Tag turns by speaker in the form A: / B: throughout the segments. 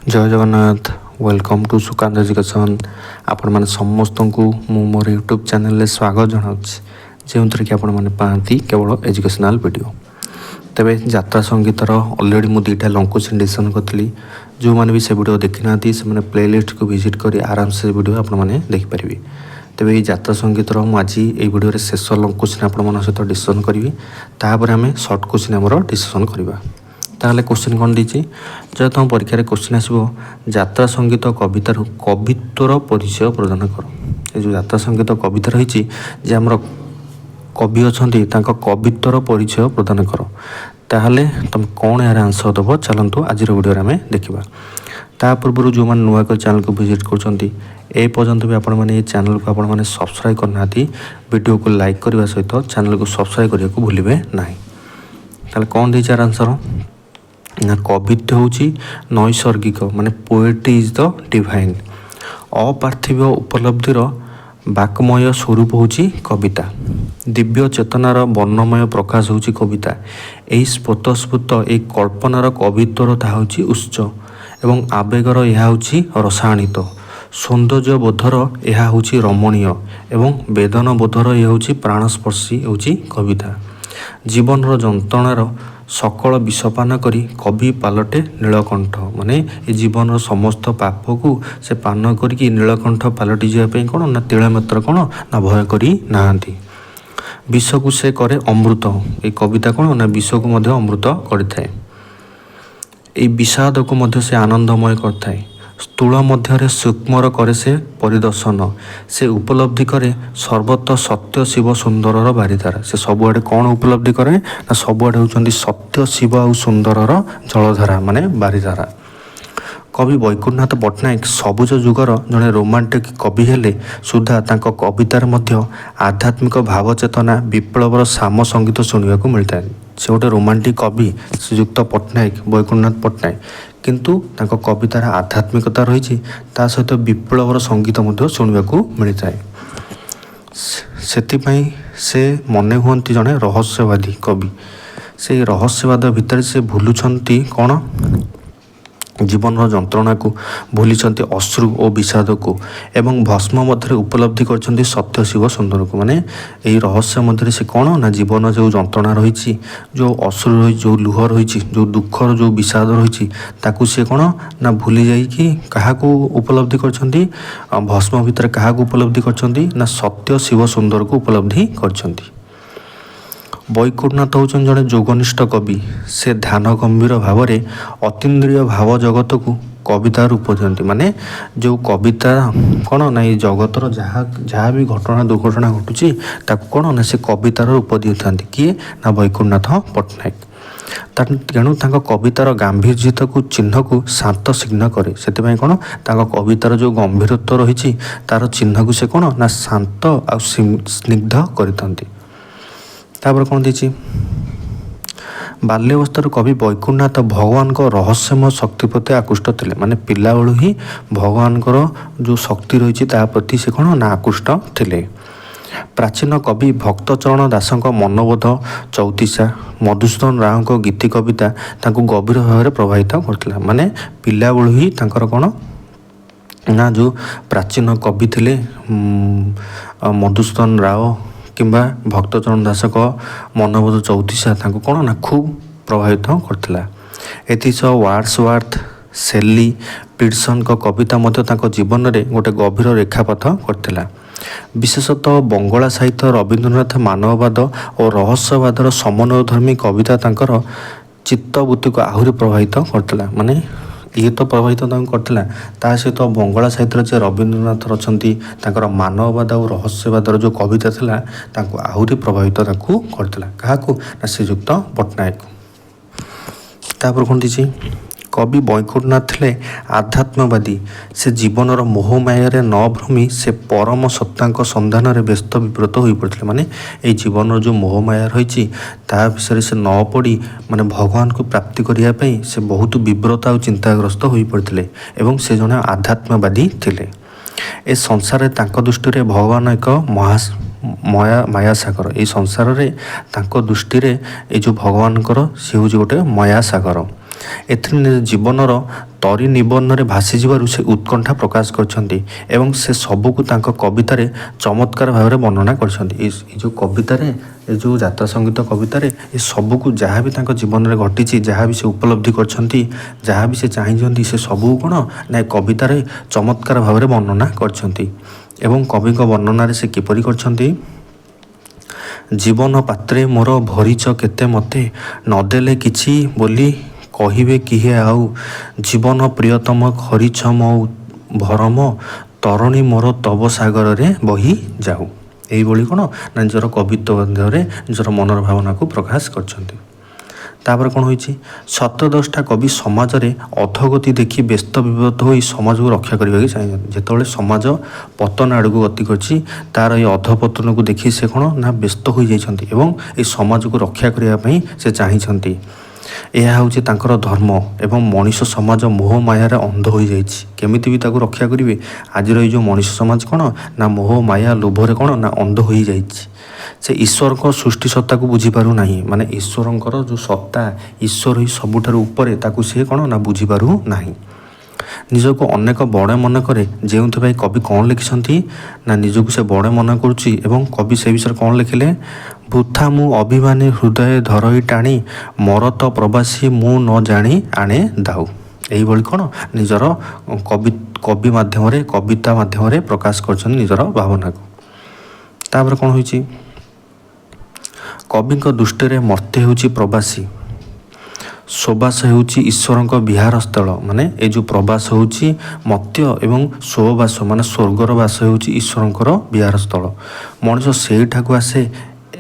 A: Jay Jagannath. Welcome to Sukanta education. ଆପଣମାନେ ସମସ୍ତଙ୍କୁ ମୁଁ ମୋର ୟୁଟ୍ୟୁବ୍ ଚ୍ୟାନେଲରେ ସ୍ୱାଗତ ଜଣାଉଛି, ଯେଉଁଥିରେ କି ଆପଣମାନେ ପାଆନ୍ତି କେବଳ ଏଜୁକେସନାଲ୍ ଭିଡ଼ିଓ। ତେବେ ଯାତ୍ରା ସଙ୍ଗୀତର ଅଲରେଡ଼ି ମୁଁ ଦୁଇଟା ଲଙ୍ଗ କୋଶ୍ଚିନ୍ ଡିସ୍କସନ୍ କରିଥିଲି। ଯେଉଁମାନେ ବି ସେ ଭିଡ଼ିଓ ଦେଖିନାହାନ୍ତି, ସେମାନେ ପ୍ଲେଲିଷ୍ଟକୁ ଭିଜିଟ୍ କରି ଆରାମସେ ସେ ଭିଡ଼ିଓ ଆପଣମାନେ ଦେଖିପାରିବେ। ତେବେ ଏଇ ଯାତ୍ରା ସଙ୍ଗୀତର ମୁଁ ଆଜି ଏଇ ଭିଡ଼ିଓରେ ଶେଷ ଲଙ୍ଗ କୋଶ୍ଚିନ୍ ଆପଣମାନଙ୍କ ସହିତ ଡିସ୍କସନ୍ କରିବି। ତାପରେ ଆମେ ସର୍ଟ କୋଶ୍ଚିନ୍ ଆମର ଡିସ୍କସନ୍ କରିବା। ତାହେଲେ କୋଶ୍ଚିନ୍ କ'ଣ ଦେଇଛି? ଯଦି ତୁମ ପରୀକ୍ଷାରେ କୋଶ୍ଚିନ୍ ଆସିବ, "ଯାତ୍ରା ସଙ୍ଗୀତ କବିତାରୁ କବିତ୍ୱର ପରିଚୟ ପ୍ରଦାନ କର", ଏ ଯେଉଁ ଯାତ୍ରା ସଙ୍ଗୀତ କବିତା ରହିଛି, ଯେ ଆମର କବି ଅଛନ୍ତି, ତାଙ୍କ କବିତ୍ୱର ପରିଚୟ ପ୍ରଦାନ କର, ତାହେଲେ ତୁମେ କ'ଣ ଏହାର ଆନ୍ସର୍ ଦେବ? ଚାଲନ୍ତୁ, ଆଜିର ଭିଡ଼ିଓରେ ଆମେ ଦେଖିବା। ତା ପୂର୍ବରୁ ଯେଉଁମାନେ ନୂଆ କରି ଚ୍ୟାନେଲକୁ ଭିଜିଟ୍ କରୁଛନ୍ତି, ଏ ପର୍ଯ୍ୟନ୍ତ ବି ଆପଣମାନେ ଏ ଚ୍ୟାନେଲକୁ ଆପଣମାନେ ସବସ୍କ୍ରାଇବ୍ କରିନାହାନ୍ତି, ଭିଡ଼ିଓକୁ ଲାଇକ୍ କରିବା ସହିତ ଚ୍ୟାନେଲକୁ ସବସ୍କ୍ରାଇବ୍ କରିବାକୁ ଭୁଲିବେ ନାହିଁ। ତାହେଲେ କ'ଣ ଦେଇଛି ଏହାର ଆନ୍ସର୍ ନା, କବିତ୍ୱ ହେଉଛି ନୈସର୍ଗିକ, ମାନେ poetry is the divine। ଅପାର୍ଥିବ ଉପଲବ୍ଧିର ବାକ୍ମୟ ସ୍ୱରୂପ ହେଉଛି କବିତା। ଦିବ୍ୟ ଚେତନାର ବର୍ଣ୍ଣମୟ ପ୍ରକାଶ ହେଉଛି କବିତା। ଏହି ସ୍ୱତଃସ୍ଫୂର୍ତ୍ତ, ଏହି କଳ୍ପନାର କବିତ୍ୱର ତାହା ହେଉଛି ଉତ୍ସ ଏବଂ ଆବେଗର ଏହା ହେଉଛି ରସାଣିତ। ସୌନ୍ଦର୍ଯ୍ୟ ବୋଧର ଏହା ହେଉଛି ରମଣୀୟ ଏବଂ ବେଦନ ବୋଧର ଏହା ହେଉଛି ପ୍ରାଣସ୍ପର୍ଶୀ ହେଉଛି କବିତା। ଜୀବନର ଯନ୍ତ୍ରଣାର ସକଳ ବିଷପାନ କରି କବି ପାଲଟେ ନୀଳକଣ୍ଠ। ମାନେ ଏ ଜୀବନର ସମସ୍ତ ପାପକୁ ସେ ପାନ କରିକି ନୀଳକଣ୍ଠ ପାଲଟି ଯିବା ପାଇଁ କ'ଣ ନା ତିଳେ ମାତ୍ର କ'ଣ ନା ଭୟ କରି ନାହାନ୍ତି। ବିଷକୁ ସେ କରେ ଅମୃତ। ଏଇ କବିତା କ'ଣ ନା ବିଷକୁ ମଧ୍ୟ ଅମୃତ କରିଥାଏ। ଏଇ ବିଷାଦକୁ ମଧ୍ୟ ସେ ଆନନ୍ଦମୟ କରିଥାଏ। ସ୍ଥୂଳ ମଧ୍ୟରେ ସୂକ୍ଷ୍ମର କରେ ସେ ପରିଦର୍ଶନ। ସେ ଉପଲବ୍ଧି କରେ ସର୍ବତ୍ର ସତ୍ୟ, ଶିବ, ସୁନ୍ଦରର ବାରିଧାରା। ସେ ସବୁଆଡ଼େ କ'ଣ ଉପଲବ୍ଧି କରେ ନା, ସବୁଆଡ଼େ ହେଉଛନ୍ତି ସତ୍ୟ, ଶିବ ଆଉ ସୁନ୍ଦରର ଜଳଧାରା, ମାନେ ବାରିଧାରା। କବି ବୈକୁଣ୍ଠନାଥ ପଟ୍ଟନାୟକ ସବୁଜ ଯୁଗର ଜଣେ ରୋମାଣ୍ଟିକ୍ କବି ହେଲେ ସୁଦ୍ଧା ତାଙ୍କ କବିତାରେ ମଧ୍ୟ ଆଧ୍ୟାତ୍ମିକ ଭାବଚେତନା, ବିପ୍ଳବର ସାମ ସଙ୍ଗୀତ ଶୁଣିବାକୁ ମିଳିଥାଏ। ସେ ଗୋଟେ ରୋମାଣ୍ଟିକ୍ କବି ଶ୍ରୀଯୁକ୍ତ ପଟ୍ଟନାୟକ, ବୈକୁଣ୍ଠନାଥ ପଟ୍ଟନାୟକ। କିନ୍ତୁ ତାଙ୍କ କବିତାର ଆଧ୍ୟାତ୍ମିକତା ରହିଛି, ତା ସହିତ ବିପ୍ଳବର ସଙ୍ଗୀତ ମଧ୍ୟ ଶୁଣିବାକୁ ମିଳିଥାଏ। ସେଥିପାଇଁ ସେ ମନେ ହୁଅନ୍ତି ଜଣେ ରହସ୍ୟବାଦୀ କବି। ସେଇ ରହସ୍ୟବାଦ ଭିତରେ ସେ ଭୁଲୁଛନ୍ତି କ'ଣ? ଜୀବନର ଯନ୍ତ୍ରଣାକୁ ଭୁଲିଛନ୍ତି, ଅଶ୍ରୁ ଓ ବିଷାଦକୁ ଏବଂ ଭସ୍ମ ମଧ୍ୟରେ ଉପଲବ୍ଧି କରିଛନ୍ତି ସତ୍ୟ, ଶିବ, ସୁନ୍ଦରକୁ। ମାନେ ଏଇ ରହସ୍ୟ ମଧ୍ୟରେ ସେ କ'ଣ ନା ଜୀବନ ଯେଉଁ ଯନ୍ତ୍ରଣା ରହିଛି, ଯେଉଁ ଅଶ୍ରୁ ରହିଛି, ଯେଉଁ ଲୁହ ରହିଛି, ଯେଉଁ ଦୁଃଖର ଯେଉଁ ବିଷାଦ ରହିଛି, ତାକୁ ସେ କ'ଣ ନା ଭୁଲି ଯାଇକି କାହାକୁ ଉପଲବ୍ଧି କରିଛନ୍ତି? ଭସ୍ମ ଭିତରେ କାହାକୁ ଉପଲବ୍ଧି କରିଛନ୍ତି ନା, ସତ୍ୟ, ଶିବ, ସୁନ୍ଦରକୁ ଉପଲବ୍ଧି କରିଛନ୍ତି। ବୈକୁଣ୍ଠନାଥ ହେଉଛନ୍ତି ଜଣେ ଯୋଗନିଷ୍ଠ କବି। ସେ ଧ୍ୟାନ ଗମ୍ଭୀର ଭାବରେ ଅତୀନ୍ଦ୍ରିୟ ଭାବ ଜଗତକୁ କବିତା ରୂପ ଦିଅନ୍ତି। ମାନେ ଯେଉଁ କବିତା କ'ଣ ନା ଏଇ ଜଗତର ଯାହା ଯାହା ବି ଘଟଣା ଦୁର୍ଘଟଣା ଘଟୁଛି, ତାକୁ କ'ଣ ନା ସେ କବିତାର ରୂପ ଦେଇଥାନ୍ତି। କିଏ ନା ବୈକୁଣ୍ଠନାଥ ପଟ୍ଟନାୟକ। ତେଣୁ ତାଙ୍କ କବିତାର ଗାମ୍ଭୀର୍ଯ୍ୟତାକୁ ଚିହ୍ନକୁ ଶାନ୍ତ ସ୍ନିଗ୍ଧ କରେ। ସେଥିପାଇଁ କ'ଣ ତାଙ୍କ କବିତାର ଯେଉଁ ଗମ୍ଭୀରତ୍ୱ ରହିଛି, ତାର ଚିହ୍ନକୁ ସେ କ'ଣ ନା ଶାନ୍ତ ଆଉ ସ୍ନିଗ୍ଧ କରିଥାନ୍ତି। ତାପରେ କ'ଣ ଦେଇଛି? ବାଲ୍ୟାବସ୍ଥାରୁ କବି ବୈକୁଣ୍ଠନାଥ ଭଗବାନଙ୍କ ରହସ୍ୟମୟ ଶକ୍ତି ପ୍ରତି ଆକୃଷ୍ଟ ଥିଲେ। ମାନେ ପିଲାବେଳୁ ହିଁ ଭଗବାନଙ୍କର ଯେଉଁ ଶକ୍ତି ରହିଛି, ତା ପ୍ରତି ସେ କ'ଣ ନା ଆକୃଷ୍ଟ ଥିଲେ। ପ୍ରାଚୀନ କବି ଭକ୍ତଚରଣ ଦାସଙ୍କ ମନବୋଧ ଚଉତିଶା, ମଧୁସୂଦନ ରାଓଙ୍କ ଗୀତି କବିତା ତାଙ୍କୁ ଗଭୀର ଭାବରେ ପ୍ରଭାବିତ କରିଥିଲା। ମାନେ ପିଲାବେଳୁ ହିଁ ତାଙ୍କର କ'ଣ ନା ଯେଉଁ ପ୍ରାଚୀନ କବି ଥିଲେ ମଧୁସୂଦନ ରାଓ କିମ୍ବା ଭକ୍ତଚରଣ ଦାସଙ୍କ ମନବୋଧ ଚଉତିଶା ତାଙ୍କୁ କ'ଣ ନା ଖୁବ୍ ପ୍ରଭାବିତ କରିଥିଲା। ଏଥିସହ ୱାର୍ଡସୱାର୍ଥ, ସେଲି, ପିଟସନଙ୍କ କବିତା ମଧ୍ୟ ତାଙ୍କ ଜୀବନରେ ଗୋଟେ ଗଭୀର ରେଖାପାତ କରିଥିଲା। ବିଶେଷତଃ ବଙ୍ଗଳା ସାହିତ୍ୟ, ରବୀନ୍ଦ୍ରନାଥ ମାନବବାଦ ଓ ରହସ୍ୟବାଦର ସମନ୍ୱୟଧର୍ମୀ କବିତା ତାଙ୍କର ଚିତ୍ତବୃତ୍ତିକୁ ଆହୁରି ପ୍ରଭାବିତ କରିଥିଲା। ମାନେ ଇଏ ତ ପ୍ରଭାବିତ ତାଙ୍କୁ କରିଥିଲା, ତା ସହିତ ବଙ୍ଗଳା ସାହିତ୍ୟରେ ଯେ ରବୀନ୍ଦ୍ରନାଥ ଅଛନ୍ତି, ତାଙ୍କର ମାନବବାଦ ଆଉ ରହସ୍ୟବାଦର ଯେଉଁ କବିତା ଥିଲା, ତାଙ୍କୁ ଆହୁରି ପ୍ରଭାବିତ ତାଙ୍କୁ କରିଥିଲା। କାହାକୁ ନା ଶ୍ରୀଯୁକ୍ତ ପଟ୍ଟନାୟକ। ତାପରେ କ'ଣ ଦେଇଛି? କବି ବୈକୁଣ୍ଠନାଥ ଥିଲେ ଆଧ୍ୟାତ୍ମବାଦୀ। ସେ ଜୀବନର ମୋହମାୟାରେ ନ ଭ୍ରମି ସେ ପରମ ସତ୍ତାଙ୍କ ସନ୍ଧାନରେ ବ୍ୟସ୍ତ ବିବ୍ରତ ହୋଇପଡ଼ିଥିଲେ। ମାନେ ଏଇ ଜୀବନର ଯେଉଁ ମୋହମାୟା ରହିଛି, ତା ବିଷୟରେ ସେ ନ ପଡ଼ି, ମାନେ ଭଗବାନଙ୍କୁ ପ୍ରାପ୍ତି କରିବା ପାଇଁ ସେ ବହୁତ ବିବ୍ରତ ଆଉ ଚିନ୍ତାଗ୍ରସ୍ତ ହୋଇପଡ଼ିଥିଲେ ଏବଂ ସେ ଜଣେ ଆଧ୍ୟାତ୍ମବାଦୀ ଥିଲେ। ଏ ସଂସାରରେ ତାଙ୍କ ଦୃଷ୍ଟିରେ ଭଗବାନ ଏକ ମହା ମୟା ମାୟାସାଗର। ଏଇ ସଂସାରରେ ତାଙ୍କ ଦୃଷ୍ଟିରେ ଏଇ ଯେଉଁ ଭଗବାନଙ୍କର, ସେ ହେଉଛି ଗୋଟେ ମାୟାସାଗର। ଏଥିରେ ନିଜ ଜୀବନର ତରି ନିବନ୍ଧରେ ଭାସିଯିବାରୁ ସେ ଉତ୍କଣ୍ଠା ପ୍ରକାଶ କରିଛନ୍ତି ଏବଂ ସେ ସବୁକୁ ତାଙ୍କ କବିତାରେ ଚମତ୍କାର ଭାବରେ ବର୍ଣ୍ଣନା କରିଛନ୍ତି। ଏ ଯେଉଁ କବିତାରେ, ଏ ଯେଉଁ ଯାତ୍ରା ସଙ୍ଗୀତ କବିତାରେ ଏ ସବୁକୁ, ଯାହା ବି ତାଙ୍କ ଜୀବନରେ ଘଟିଛି, ଯାହା ବି ସେ ଉପଲବ୍ଧି କରିଛନ୍ତି, ଯାହା ବି ସେ ଚାହିଁଛନ୍ତି, ସେ ସବୁକୁ କ'ଣ ନା ଏ କବିତାରେ ଚମତ୍କାର ଭାବରେ ବର୍ଣ୍ଣନା କରିଛନ୍ତି। ଏବଂ କବିଙ୍କ ବର୍ଣ୍ଣନାରେ ସେ କିପରି କରିଛନ୍ତି? ଜୀବନ ପାତ୍ରେ ମୋର ଭରିଛ କେତେ ମୋତେ, ନଦେଲେ କିଛି ବୋଲି କହିବେ କିହେ ଆଉ। ଜୀବନ ପ୍ରିୟତମ କରିଛ ମୋ ଭରମ, ତରଣୀ ମୋର ତବ ସାଗରରେ ବହି ଯାଉ। ଏଇଭଳି କ'ଣ ନା ନିଜର କବିତ୍ୱ ମଧ୍ୟରେ ନିଜର ମନର ଭାବନାକୁ ପ୍ରକାଶ କରିଛନ୍ତି। ତାପରେ କ'ଣ ହୋଇଛି? ସତ୍ୟଦ୍ରଷ୍ଟା କବି ସମାଜରେ ଅଧୋଗତି ଦେଖି ବ୍ୟସ୍ତ ବିବ୍ରତ ହୋଇ ସମାଜକୁ ରକ୍ଷା କରିବାକୁ ଚାହିଁଛନ୍ତି। ଯେତେବେଳେ ସମାଜ ପତନ ଆଡ଼କୁ ଗତି କରିଛି, ତାର ଏଇ ଅଧପତନକୁ ଦେଖି ସେ କ'ଣ ନା ବ୍ୟସ୍ତ ହୋଇଯାଇଛନ୍ତି ଏବଂ এই ସମାଜକୁ ରକ୍ଷା କରିବା ପାଇଁ ସେ ଚାହିଁଛନ୍ତି। ଏହା ହେଉଛି ତାଙ୍କର ଧର୍ମ। ଏବଂ ମଣିଷ ସମାଜ ମୋହ ମାୟାରେ ଅନ୍ଧ ହୋଇଯାଇଛି, କେମିତି ବି ତାକୁ ରକ୍ଷା କରିବେ? ଆଜିର ଏଇ ଯେଉଁ ମଣିଷ ସମାଜ କ'ଣ ନା ମୋହ ମାୟା ଲୋଭରେ କ'ଣ ନା ଅନ୍ଧ ହୋଇଯାଇଛି। ସେ ଈଶ୍ୱରଙ୍କ ସୃଷ୍ଟି ସତ୍ତାକୁ ବୁଝିପାରୁନାହିଁ। ମାନେ ଈଶ୍ୱରଙ୍କର ଯେଉଁ ସତ୍ତା, ଈଶ୍ୱର ହିଁ ସବୁଠାରୁ ଉପରେ, ତାକୁ ସିଏ କ'ଣ ନା ବୁଝିପାରୁନାହିଁ। ନିଜକୁ ଅନେକ ବଡ଼ ମନେ କରେ, ଯେଉଁଥିପାଇଁ କବି କ'ଣ ଲେଖିଛନ୍ତି ନା ନିଜକୁ ସେ ବଡ଼ ମନେ କରୁଛି। ଏବଂ କବି ସେ ବିଷୟରେ କ'ଣ ଲେଖିଲେ? ବୃଥା ମୁଁ ଅଭିମାନୀ ହୃଦୟ ଧରଇ ଟାଣି, ମରତ ପ୍ରବାସୀ ମୁଁ ନ ଜାଣି ଆଣେ ଦାଉ। ଏଇଭଳି କ'ଣ ନିଜର କବି ମାଧ୍ୟମରେ, କବିତା ମାଧ୍ୟମରେ ପ୍ରକାଶ କରିଛନ୍ତି ନିଜର ଭାବନାକୁ। ତାପରେ କ'ଣ ହୋଇଛି? କବିଙ୍କ ଦୃଷ୍ଟିରେ ମର୍ତ୍ତ୍ୟ ହେଉଛି ପ୍ରବାସୀ, ସ୍ୱବାସ ହେଉଛି ଈଶ୍ୱରଙ୍କ ବିହାରସ୍ଥଳ। ମାନେ ଏ ଯେଉଁ ପ୍ରବାସ ହେଉଛି ମର୍ତ୍ତ୍ୟ ଏବଂ ସ୍ୱବାସ ମାନେ ସ୍ୱର୍ଗର ବାସ ହେଉଛି ଈଶ୍ୱରଙ୍କର ବିହାରସ୍ଥଳ। ମଣିଷ ସେଇଠାକୁ ଆସେ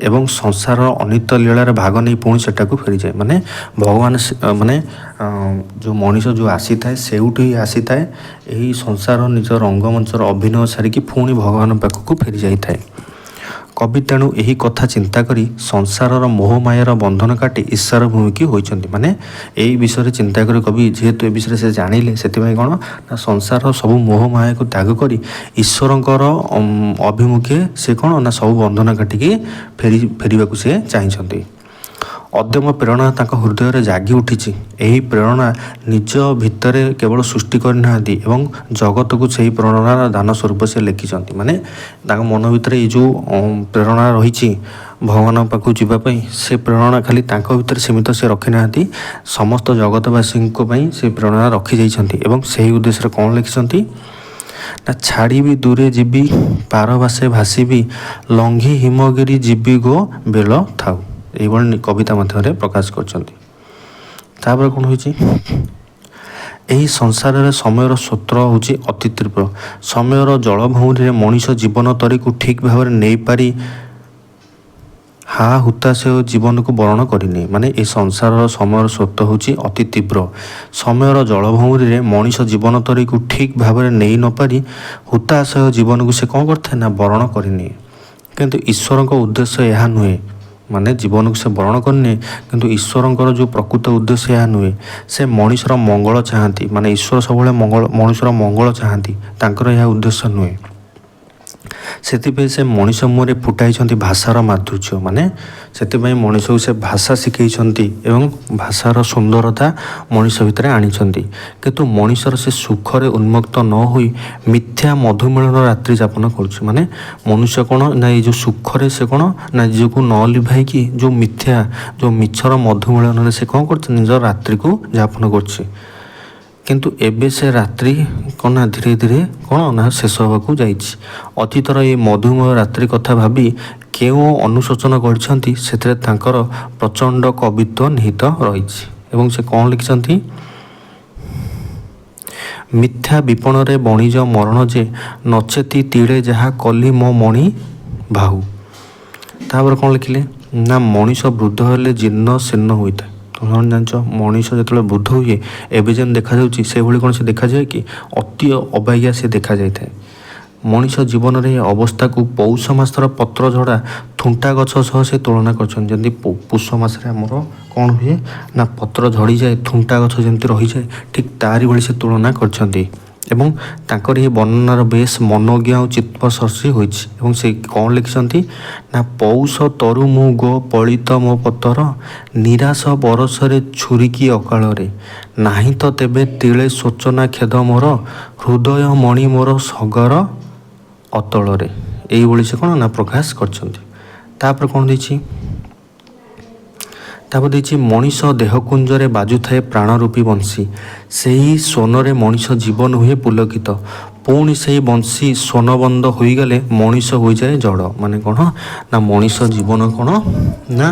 A: ଏବଂ ସଂସାରର ଅନିତ୍ୟ ଲୀଳାରେ ଭାଗ ନେଇ ପୁଣି ସେଠାକୁ ଫେରିଯାଏ। ମାନେ ଭଗବାନ, ମାନେ ଯେଉଁ ମଣିଷ ଯେଉଁ ଆସିଥାଏ, ସେଇଠୁ ହିଁ ଆସିଥାଏ। ଏହି ସଂସାର ନିଜ ରଙ୍ଗମଞ୍ଚର ଅଭିନୟ ସାରିକି ପୁଣି ଭଗବାନ ପାଖକୁ ଫେରି ଯାଇଥାଏ। କବି ତେଣୁ ଏହି କଥା ଚିନ୍ତା କରି ସଂସାରର ମୋହମାୟାର ବନ୍ଧନ କାଟି ଈଶ୍ୱର ଭୂମିକି ହୋଇଛନ୍ତି। ମାନେ ଏଇ ବିଷୟରେ ଚିନ୍ତା କରି କବି, ଯେହେତୁ ଏ ବିଷୟରେ ସେ ଜାଣିଲେ, ସେଥିପାଇଁ କ'ଣ ନା ସଂସାରର ସବୁ ମୋହମାୟାକୁ ତ୍ୟାଗ କରି ଈଶ୍ୱରଙ୍କର ଅଭିମୁଖେ ସେ କ'ଣ ନା ସବୁ ବନ୍ଧନ କାଟିକି ଫେରିବାକୁ ସେ ଚାହିଁଛନ୍ତି। ଅଦ୍ୟମ ପ୍ରେରଣା ତାଙ୍କ ହୃଦୟରେ ଜାଗି ଉଠିଛି। ଏହି ପ୍ରେରଣା ନିଜ ଭିତରେ କେବଳ ସୃଷ୍ଟି କରିନାହାନ୍ତି ଏବଂ ଜଗତକୁ ସେହି ପ୍ରେରଣାର ଦାନ ସ୍ୱରୂପ ସେ ଲେଖିଛନ୍ତି। ମାନେ ତାଙ୍କ ମନ ଭିତରେ ଏଇ ଯେଉଁ ପ୍ରେରଣା ରହିଛି ଭଗବାନଙ୍କ ପାଖକୁ ଯିବା ପାଇଁ, ସେ ପ୍ରେରଣା ଖାଲି ତାଙ୍କ ଭିତରେ ସୀମିତ ସେ ରଖିନାହାନ୍ତି, ସମସ୍ତ ଜଗତବାସୀଙ୍କ ପାଇଁ ସେ ପ୍ରେରଣା ରଖିଯାଇଛନ୍ତି। ଏବଂ ସେହି ଉଦ୍ଦେଶ୍ୟରେ କ'ଣ ଲେଖିଛନ୍ତି ନା ଛାଡ଼ିବି ଦୂରେ ଯିବି, ପାରବାସେ ଭାସିବି, ଲଙ୍ଘି ହିମଗିରି ଯିବି ଗୋ ବେଳ ଥାଉ। ଏଇଭଳି କବିତା ମାଧ୍ୟମରେ ପ୍ରକାଶ କରିଛନ୍ତି। ତାପରେ କ'ଣ ହୋଇଛି? ଏହି ସଂସାରରେ ସମୟର ସ୍ରୋତ ହେଉଛି ଅତି ତୀବ୍ର। ସମୟର ଜଳଭଉଁରୀରେ ମଣିଷ ଜୀବନ ତରୀକୁ ଠିକ୍ ଭାବରେ ନେଇପାରି ହା ହୁତାଶ ଜୀବନକୁ ବରଣ କରିନିଏ। ମାନେ ଏ ସଂସାରର ସମୟର ସ୍ରୋତ ହେଉଛି ଅତି ତୀବ୍ର। ସମୟର ଜଳଭଉଁରୀରେ ମଣିଷ ଜୀବନ ତରୀକୁ ଠିକ୍ ଭାବରେ ନେଇ ନପାରି ହୁତାଶୟ ଜୀବନକୁ ସେ କ'ଣ କରିଥାଏ ନା ବରଣ କରିନିଏ। କିନ୍ତୁ ଈଶ୍ୱରଙ୍କ ଉଦ୍ଦେଶ୍ୟ ଏହା ନୁହେଁ। ମାନେ ଜୀବନକୁ ସେ ବରଣ କରିନିଏ, କିନ୍ତୁ ଈଶ୍ୱରଙ୍କର ଯେଉଁ ପ୍ରକୃତ ଉଦ୍ଦେଶ୍ୟ ଏହା ନୁହେଁ। ସେ ମଣିଷର ମଙ୍ଗଳ ଚାହାନ୍ତି। ମାନେ ଈଶ୍ୱର ସବୁବେଳେ ମଙ୍ଗଳ, ମଣିଷର ମଙ୍ଗଳ ଚାହାନ୍ତି, ତାଙ୍କର ଏହା ଉଦ୍ଦେଶ୍ୟ ନୁହେଁ। ସେଥିପାଇଁ ସେ ମଣିଷ ମୁହଁରେ ଫୁଟାଇଛନ୍ତି ଭାଷାର ମାଧୁର୍ଯ୍ୟ। ମାନେ ସେଥିପାଇଁ ମଣିଷକୁ ସେ ଭାଷା ଶିଖେଇଛନ୍ତି ଏବଂ ଭାଷାର ସୁନ୍ଦରତା ମଣିଷ ଭିତରେ ଆଣିଛନ୍ତି। କିନ୍ତୁ ମଣିଷର ସେ ସୁଖରେ ଉନ୍ମୁକ୍ତ ନ ହୋଇ ମିଥ୍ୟା ମଧୁମିଳନ ରାତ୍ରି ଯାପନ କରୁଛି। ମାନେ ମନୁଷ୍ୟ କ'ଣ ନା ଏଇ ଯେଉଁ ସୁଖରେ ସେ କ'ଣ ନା ନିଜକୁ ନ ଲିଭାଇକି ଯେଉଁ ମିଥ୍ୟା, ଯେଉଁ ମିଛର ମଧୁମିଳନରେ ସେ କ'ଣ କରୁଛି, ନିଜ ରାତ୍ରିକୁ ଯାପନ କରୁଛି। କିନ୍ତୁ ଏବେ ସେ ରାତ୍ରି କ'ଣ ନା ଧୀରେ ଧୀରେ କ'ଣ ନା ଶେଷ ହେବାକୁ ଯାଇଛି। ଅତୀତର ଏଇ ମଧୁମୟ ରାତ୍ରି କଥା ଭାବି କେଉଁ ଅନୁଶୋଚନା କରିଛନ୍ତି, ସେଥିରେ ତାଙ୍କର ପ୍ରଚଣ୍ଡ କବିତ୍ୱ ନିହିତ ରହିଛି। ଏବଂ ସେ କ'ଣ ଲେଖିଛନ୍ତି? ମିଥ୍ୟା ବିପଣରେ ବଣିଜ ମରଣ ଯେ ନଚେତି ତିଳେ ଯାହା କଲି ମୋ ମଣି ବାହୁ। ତାପରେ କ'ଣ ଲେଖିଲେ ନା ମଣିଷ ବୃଦ୍ଧ ହେଲେ ଜୀର୍ଣ୍ଣ ଶୀର୍ଣ୍ଣ ହୋଇଥାଏ। ତମେ ଜାଣିଛ, ମଣିଷ ଯେତେବେଳେ ବୃଦ୍ଧ ହୁଏ, ଏବେ ଯେମିତି ଦେଖାଯାଉଛି ସେଭଳି କ'ଣ ସେ ଦେଖାଯାଏ କି? ଅତି ଅବାଗିଆ ସେ ଦେଖାଯାଇଥାଏ। ମଣିଷ ଜୀବନରେ ଏ ଅବସ୍ଥାକୁ ପୌଷ ମାସର ପତ୍ର ଝଡ଼ା ଥୁଣ୍ଟା ଗଛ ସହ ସେ ତୁଳନା କରିଛନ୍ତି। ଯେମିତି ପୌଷ ମାସରେ ଆମର କ'ଣ ହୁଏ ନା ପତ୍ର ଝଡ଼ିଯାଏ, ଥୁଣ୍ଟା ଗଛ ଯେମିତି ରହିଯାଏ, ଠିକ୍ ତାରି ଭଳି ସେ ତୁଳନା କରିଛନ୍ତି। ଏବଂ ତାଙ୍କର ଏହି ବର୍ଣ୍ଣନାର ବେଶ ମନୋଜ୍ଞ ଆଉ ଚିତ୍ପସର୍ଷୀ ହୋଇଛି। ଏବଂ ସେ କ'ଣ ଲେଖିଛନ୍ତି ନା, ପୌଷ ତରୁ ମୁଁ ଗୋ ପଳିତ ମୋ ପତର, ନିରାଶ ବରଷରେ ଛୁରିକି ଅକାଳରେ, ନାହିଁ ତ ତେବେ ତିଳେ ଶୋଚନା ଖେଦ ମୋର, ହୃଦୟ ମଣି ମୋର ସଗର ଅତଳରେ। ଏଇଭଳି ସେ କ'ଣ ନା ପ୍ରକାଶ କରିଛନ୍ତି। ତାପରେ କ'ଣ ଦେଇଛି? ତାପରେ ଦେଇଛି, ମଣିଷ ଦେହକୁଞ୍ଜରେ ବାଜୁଥାଏ ପ୍ରାଣରୂପୀ ବଂଶୀ, ସେହି ସ୍ୱନରେ ମଣିଷ ଜୀବନ ହୁଏ ପୁଲକିତ। ପୁଣି ସେହି ବଂଶୀ ସ୍ୱନବନ୍ଦ ହୋଇଗଲେ ମଣିଷ ହୋଇଯାଏ ଜଡ଼। ମାନେ କ'ଣ ନା ମଣିଷ ଜୀବନ କ'ଣ ନା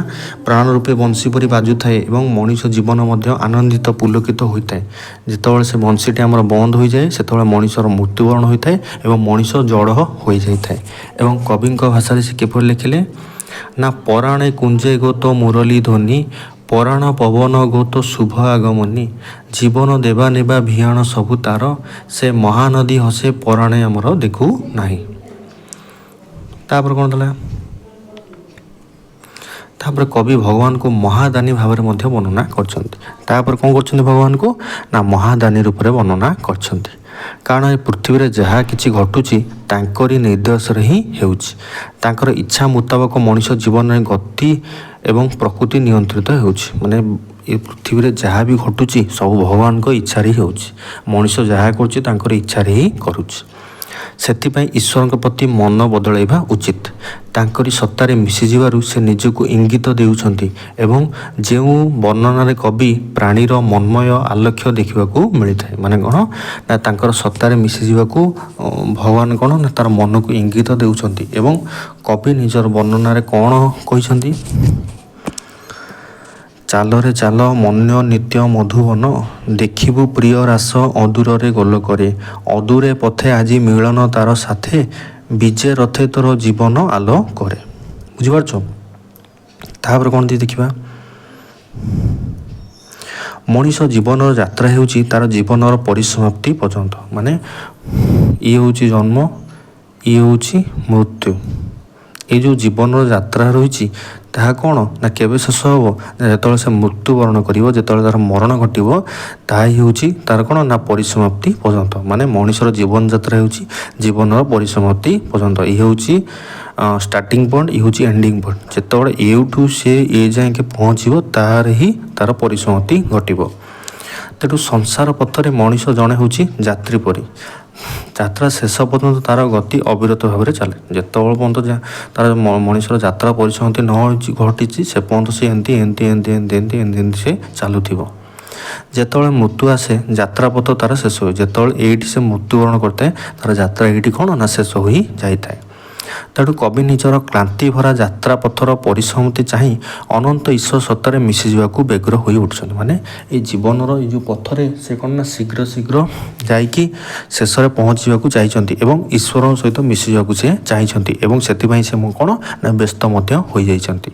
A: ପ୍ରାଣ ରୂପେ ବଂଶୀ ପରି ବାଜୁଥାଏ ଏବଂ ମଣିଷ ଜୀବନ ମଧ୍ୟ ଆନନ୍ଦିତ ପୁଲକିତ ହୋଇଥାଏ। ଯେତେବେଳେ ସେ ବଂଶୀଟି ଆମର ବନ୍ଦ ହୋଇଯାଏ, ସେତେବେଳେ ମଣିଷର ମୃତ୍ୟୁବରଣ ହୋଇଥାଏ ଏବଂ ମଣିଷ ଜଡ଼ ହୋଇଯାଇଥାଏ। ଏବଂ କବିଙ୍କ ଭାଷାରେ ସେ କିପରି ଲେଖିଲେ ନା, ପରାଣେ କୁଞ୍ଜେ ଗୋ ତୋ ମୁରଲୀ ଧ୍ୱନି, ପରାଣ ପବନ ଗୋ ତୋ ଶୁଭ ଆଗମନୀ, ଜୀବନ ଦେବା ନେବା ଭିଆଣ ସବୁ ତାର, ସେ ମହାନଦୀ ହସେ ପରାଣେ ଆମର ଦେଖୁ ନାହିଁ। ତାପରେ କ'ଣ ଥିଲା? ତାପରେ କବି ଭଗବାନଙ୍କୁ ମହାଦାନୀ ଭାବରେ ମଧ୍ୟ ବର୍ଣ୍ଣନା କରିଛନ୍ତି। ତାପରେ କ'ଣ କରୁଛନ୍ତି? ଭଗବାନଙ୍କୁ ନା ମହାଦାନୀ ରୂପରେ ବର୍ଣ୍ଣନା କରିଛନ୍ତି, କାରଣ ଏ ପୃଥିବୀରେ ଯାହା କିଛି ଘଟୁଛି ତାଙ୍କରି ନିର୍ଦ୍ଦେଶରେ ହିଁ ହେଉଛି। ତାଙ୍କର ଇଚ୍ଛା ମୁତାବକ ମଣିଷ ଜୀବନରେ ଗତି ଏବଂ ପ୍ରକୃତି ନିୟନ୍ତ୍ରିତ ହେଉଛି। ମାନେ ଏ ପୃଥିବୀରେ ଯାହା ବି ଘଟୁଛି ସବୁ ଭଗବାନଙ୍କ ଇଚ୍ଛାରେ ହିଁ ହେଉଛି। ମଣିଷ ଯାହା କରୁଛି ତାଙ୍କର ଇଚ୍ଛାରେ ହିଁ କରୁଛି। ସେଥିପାଇଁ ଈଶ୍ୱରଙ୍କ ପ୍ରତି ମନ ବଦଳାଇବା ଉଚିତ। ତାଙ୍କରି ସତ୍ତାରେ ମିଶିଯିବାରୁ ସେ ନିଜକୁ ଇଙ୍ଗିତ ଦେଉଛନ୍ତି ଏବଂ ଯେଉଁ ବର୍ଣ୍ଣନାରେ କବି ପ୍ରାଣୀର ମନ୍ମୟ ଆଲେଖ୍ୟ ଦେଖିବାକୁ ମିଳିଥାଏ। ମାନେ କ'ଣ ନା ତାଙ୍କର ସତ୍ତାରେ ମିଶିଯିବାକୁ ଭଗବାନ କ'ଣ ନା ତାର ମନକୁ ଇଙ୍ଗିତ ଦେଉଛନ୍ତି। ଏବଂ କବି ନିଜର ବର୍ଣ୍ଣନାରେ କ'ଣ କହିଛନ୍ତି? ଚାଲରେ ଚାଲ ମନ୍ୟ ନିତ୍ୟ ମଧୁବନ, ଦେଖିବୁ ପ୍ରିୟ ରାସ ଅଦୂରରେ ଗୋଲକରେ, ଅଦୂରେ ପଥେ ଆଜି ମିଳନ ତାର ସାଥେ, ବିଜେ ରଥେ ତୋର ଜୀବନ ଆଲୋକରେ। ବୁଝିପାରୁଛ? ତାପରେ କ'ଣ ଦେଇ ଦେଖିବା। ମଣିଷ ଜୀବନର ଯାତ୍ରା ହେଉଛି ତାର ଜୀବନର ପରିସମାପ୍ତି ପର୍ଯ୍ୟନ୍ତ। ମାନେ ଇଏ ହେଉଛି ଜନ୍ମ, ଇଏ ହେଉଛି ମୃତ୍ୟୁ। ଏଇ ଯେଉଁ ଜୀବନର ଯାତ୍ରା ରହିଛି ତାହା କ'ଣ ନା କେବେ ଶେଷ ହେବ? ନା ଯେତେବେଳେ ସେ ମୃତ୍ୟୁବରଣ କରିବ, ଯେତେବେଳେ ତା'ର ମରଣ ଘଟିବ, ତାହା ହିଁ ହେଉଛି ତା'ର କ'ଣ ନା ପରିସମାପ୍ତି ପର୍ଯ୍ୟନ୍ତ। ମାନେ ମଣିଷର ଜୀବନ ଯାତ୍ରା ହେଉଛି ଜୀବନର ପରିସମାପ୍ତି ପର୍ଯ୍ୟନ୍ତ। ଇଏ ହେଉଛି ଷ୍ଟାର୍ଟିଂ ପଏଣ୍ଟ, ଇଏ ହେଉଛି ଏଣ୍ଡିଂ ପଏଣ୍ଟ। ଯେତେବେଳେ ଏଇଠୁ ସେ ଏ ଯାଏଁକେ ପହଞ୍ଚିବ, ତାହାର ହିଁ ତା'ର ପରିସମାପ୍ତି ଘଟିବ। ତେଣୁ ସଂସାର ପଥରେ ମଣିଷ ଜଣେ ହେଉଛି ଯାତ୍ରୀ ପରି। ଯାତ୍ରା ଶେଷ ପର୍ଯ୍ୟନ୍ତ ତା'ର ଗତି ଅବିରତ ଭାବରେ ଚାଲେ। ଯେତେବେଳେ ପର୍ଯ୍ୟନ୍ତ ତା'ର ମଣିଷର ଯାତ୍ରା ପରିସମାପ୍ତି ନ ହୋଇଛି ଘଟିଛି, ସେ ପର୍ଯ୍ୟନ୍ତ ସେ ଏମିତି ଏମିତି ଏମିତି ଏମିତି ଏମିତି ଏମିତି ଏମିତି ସେ ଚାଲୁଥିବ। ଯେତେବେଳେ ମୃତ୍ୟୁ ଆସେ, ଯାତ୍ରାପଥ ତା'ର ଶେଷ ହୁଏ। ଯେତେବେଳେ ଏଇଠି ସେ ମୃତ୍ୟୁବରଣ କରିଥାଏ, ତା'ର ଯାତ୍ରା ଏଇଠି କ'ଣ ନା ଶେଷ ହୋଇ ଯାଇଥାଏ। ତେଣୁ କବି ନିଜର କ୍ଳାନ୍ତି ଭରା ଯାତ୍ରା ପଥର ପରିସମାପ୍ତି ଚାହିଁ ଅନନ୍ତ ଈଶ୍ୱର ସତ୍ତାରେ ମିଶିଯିବାକୁ ବ୍ୟଗ୍ର ହୋଇ ଉଠୁଛନ୍ତି। ମାନେ ଏଇ ଜୀବନର ଏଇ ଯେଉଁ ପଥରେ ସେ କ'ଣ ନା ଶୀଘ୍ର ଶୀଘ୍ର ଯାଇକି ଶେଷରେ ପହଞ୍ଚିବାକୁ ଚାହିଁଛନ୍ତି ଏବଂ ଈଶ୍ୱରଙ୍କ ସହିତ ମିଶିଯିବାକୁ ସେ ଚାହିଁଛନ୍ତି ଏବଂ ସେଥିପାଇଁ ସେ ମୁଁ କ'ଣ ନା ବ୍ୟସ୍ତ ମଧ୍ୟ ହୋଇଯାଇଛନ୍ତି।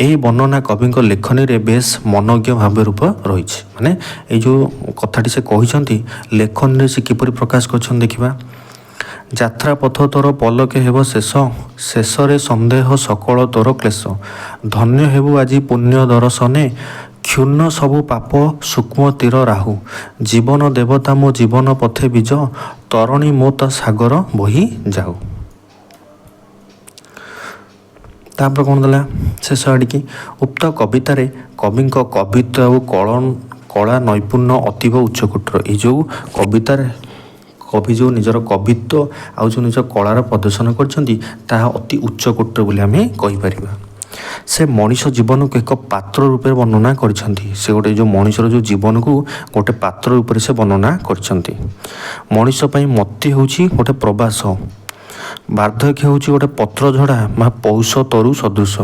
A: ଏହି ବର୍ଣ୍ଣନା କବିଙ୍କ ଲେଖନୀରେ ବେଶ ମନୋଜ୍ଞ ଭାବେ ରୂପ ରହିଛି। ମାନେ ଏଇ ଯେଉଁ କଥାଟି ସେ କହିଛନ୍ତି, ଲେଖନୀରେ ସେ କିପରି ପ୍ରକାଶ କରିଛନ୍ତି ଦେଖିବା। ଯାତ୍ରା ପଥ ତୋର ପଲକେ ହେବ ଶେଷ, ଶେଷରେ ସନ୍ଦେହ ସକଳ ତୋର କ୍ଲେଶ, ଧନ୍ୟ ହେବୁ ଆଜି ପୁଣ୍ୟ ଦର୍ଶନେ, କ୍ଷୁଣ୍ଣ ସବୁ ପାପ ସୂକ୍ଷ୍ମ ତୀର ରାହୁ, ଜୀବନ ଦେବତା ମୋ ଜୀବନ ପଥେ ବୀଜ, ତରଣୀ ମୋ ତା ସାଗର ବହି ଯାଉ। ତାପରେ କ'ଣ ଦେଲା ଶେଷ ଆଡ଼ିକି? ଉକ୍ତ କବିତାରେ କବିଙ୍କ କବିତ୍ୱ ଆଉ କଳା ନୈପୁଣ୍ୟ ଅତୀବ ଉଚ୍ଚକୋଟୀର। ଏଇ ଯେଉଁ କବିତାରେ କବି ଯେଉଁ ନିଜର କବିତ୍ୱ ଆଉ ଯେଉଁ ନିଜ କଳାର ପ୍ରଦର୍ଶନ କରିଛନ୍ତି, ତାହା ଅତି ଉଚ୍ଚକୋଟୀର ବୋଲି ଆମେ କହିପାରିବା। ସେ ମଣିଷ ଜୀବନକୁ ଏକ ପାତ୍ର ରୂପରେ ବର୍ଣ୍ଣନା କରିଛନ୍ତି। ସେ ଗୋଟେ ଯେଉଁ ମଣିଷର ଯେଉଁ ଜୀବନକୁ ଗୋଟେ ପାତ୍ର ରୂପରେ ସେ ବର୍ଣ୍ଣନା କରିଛନ୍ତି। ମଣିଷ ପାଇଁ ମତି ହେଉଛି ଗୋଟେ ପ୍ରବାସ, ବାର୍ଦ୍ଧକ୍ୟ ହେଉଛି ଗୋଟେ ପତ୍ର ଝଡ଼ା ବା ପୌଷ ତରୁ ସଦୃଶ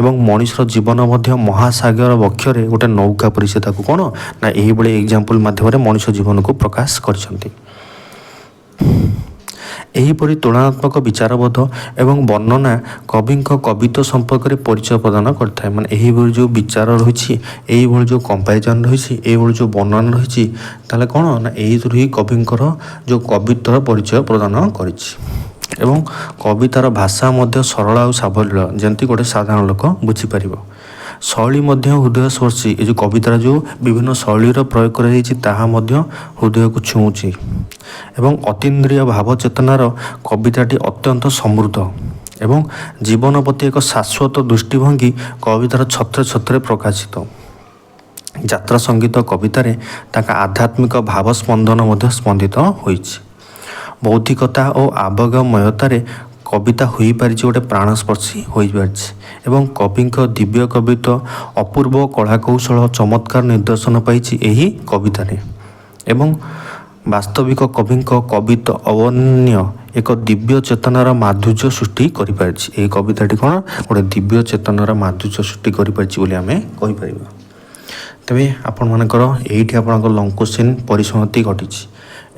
A: ଏବଂ ମଣିଷର ଜୀବନ ମଧ୍ୟ ମହାସାଗର ବକ୍ଷରେ ଗୋଟେ ନୌକା ପରି। ସେ ତାକୁ କ'ଣ ନା ଏହିଭଳି ଏକ୍ଜାମ୍ପଲ୍ ମାଧ୍ୟମରେ ମଣିଷ ଜୀବନକୁ ପ୍ରକାଶ କରିଛନ୍ତି। ଏହିପରି ତୁଳନାତ୍ମକ ବିଚାରବୋଧ ଏବଂ ବର୍ଣ୍ଣନା କବିଙ୍କ କବିତ୍ୱ ସମ୍ପର୍କରେ ପରିଚୟ ପ୍ରଦାନ କରିଥାଏ। ମାନେ ଏହିଭଳି ଯେଉଁ ବିଚାର ରହିଛି, ଏଇଭଳି ଯେଉଁ କମ୍ପାରିଜନ୍ ରହିଛି, ଏଇଭଳି ଯେଉଁ ବର୍ଣ୍ଣନା ରହିଛି, ତାହେଲେ କ'ଣ ନା ଏଇଥିରୁ ହିଁ କବିଙ୍କର ଯେଉଁ କବିତ୍ୱର ପରିଚୟ ପ୍ରଦାନ କରିଛି। ଏବଂ କବିତାର ଭାଷା ମଧ୍ୟ ସରଳ ଆଉ ସାବଲୀଳ, ଯେମିତି ଗୋଟେ ସାଧାରଣ ଲୋକ ବୁଝିପାରିବ। ଶୈଳୀ ମଧ୍ୟ ହୃଦୟସ୍ପର୍ଶୀ। ଏ ଯେଉଁ କବିତାର ଯେଉଁ ବିଭିନ୍ନ ଶୈଳୀର ପ୍ରୟୋଗ କରାଯାଇଛି, ତାହା ମଧ୍ୟ ହୃଦୟକୁ ଛୁଉଁଛି। ଏବଂ ଅତୀନ୍ଦ୍ରିୟ ଭାବ ଚେତନାର କବିତାଟି ଅତ୍ୟନ୍ତ ସମୃଦ୍ଧ ଏବଂ ଜୀବନ ପ୍ରତି ଏକ ଶାଶ୍ୱତ ଦୃଷ୍ଟିଭଙ୍ଗୀ କବିତାର ଛତ୍ରେ ଛତ୍ରେ ପ୍ରକାଶିତ। ଯାତ୍ରା ସଙ୍ଗୀତ କବିତାରେ ତାଙ୍କ ଆଧ୍ୟାତ୍ମିକ ଭାବ ସ୍ପନ୍ଦନ ମଧ୍ୟ ସ୍ପନ୍ଦିତ ହୋଇଛି। ବୌଦ୍ଧିକତା ଓ ଆବେଗମୟତାରେ କବିତା ହୋଇପାରିଛି, ଗୋଟେ ପ୍ରାଣସ୍ପର୍ଶୀ ହୋଇପାରିଛି ଏବଂ କବିଙ୍କ ଦିବ୍ୟ କବିତ୍ୱ, ଅପୂର୍ବ କଳାକୌଶଳ ଚମତ୍କାର ନିର୍ଦ୍ଦେଶନ ପାଇଛି ଏହି କବିତାରେ। ଏବଂ ବାସ୍ତବିକ କବିଙ୍କ କବିତ୍ୱ ଅବନ୍ୟ ଏକ ଦିବ୍ୟ ଚେତନାର ମାଧୁର୍ଯ୍ୟ ସୃଷ୍ଟି କରିପାରିଛି। ଏହି କବିତାଟି କ'ଣ ଗୋଟେ ଦିବ୍ୟ ଚେତନାର ମାଧୁର୍ଯ୍ୟ ସୃଷ୍ଟି କରିପାରିଛି ବୋଲି ଆମେ କହିପାରିବା। ତେବେ ଆପଣମାନଙ୍କର ଏଇଠି ଆପଣଙ୍କ ଲଙ୍ଗ କୋଶ୍ଚିନ୍ ପରିସମାପ୍ତି ଘଟିଛି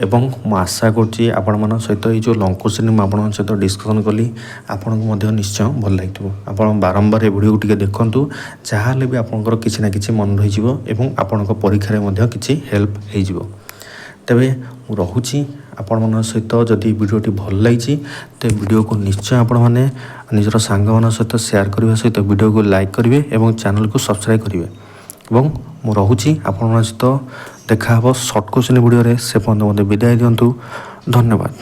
A: ଏବଂ ମୁଁ ଆଶା କରୁଛି ଆପଣମାନଙ୍କ ସହିତ ଏଇ ଯେଉଁ ଲଙ୍ଗ କୋଶ୍ଚିନ୍ ମୁଁ ଆପଣଙ୍କ ସହିତ ଡିସ୍କସନ୍ କଲି, ଆପଣଙ୍କୁ ମଧ୍ୟ ନିଶ୍ଚୟ ଭଲ ଲାଗିଥିବ। ଆପଣ ବାରମ୍ବାର ଏ ଭିଡ଼ିଓକୁ ଟିକେ ଦେଖନ୍ତୁ, ଯାହାହେଲେ ବି ଆପଣଙ୍କର କିଛି ନା କିଛି ମନେ ରହିଯିବ ଏବଂ ଆପଣଙ୍କ ପରୀକ୍ଷାରେ ମଧ୍ୟ କିଛି ହେଲ୍ପ ହେଇଯିବ। ତେବେ ମୁଁ ରହୁଛି ଆପଣମାନଙ୍କ ସହିତ। ଯଦି ଭିଡ଼ିଓଟି ଭଲ ଲାଗିଛି, ତେବେ ଭିଡ଼ିଓକୁ ନିଶ୍ଚୟ ଆପଣମାନେ ନିଜର ସାଙ୍ଗମାନଙ୍କ ସହିତ ସେୟାର କରିବା ସହିତ ଭିଡ଼ିଓକୁ ଲାଇକ୍ କରିବେ ଏବଂ ଚ୍ୟାନେଲକୁ ସବସ୍କ୍ରାଇବ୍ କରିବେ। ଏବଂ ମୁଁ ରହୁଛି, ଆପଣମାନଙ୍କ ସହିତ ଦେଖା ହେବ ସର୍ଟ କୋଶ୍ଚିନ୍ ଭିଡ଼ିଓରେ। ସେ ପର୍ଯ୍ୟନ୍ତ ମୋତେ ବିଦାୟ ଦିଅନ୍ତୁ। ଧନ୍ୟବାଦ।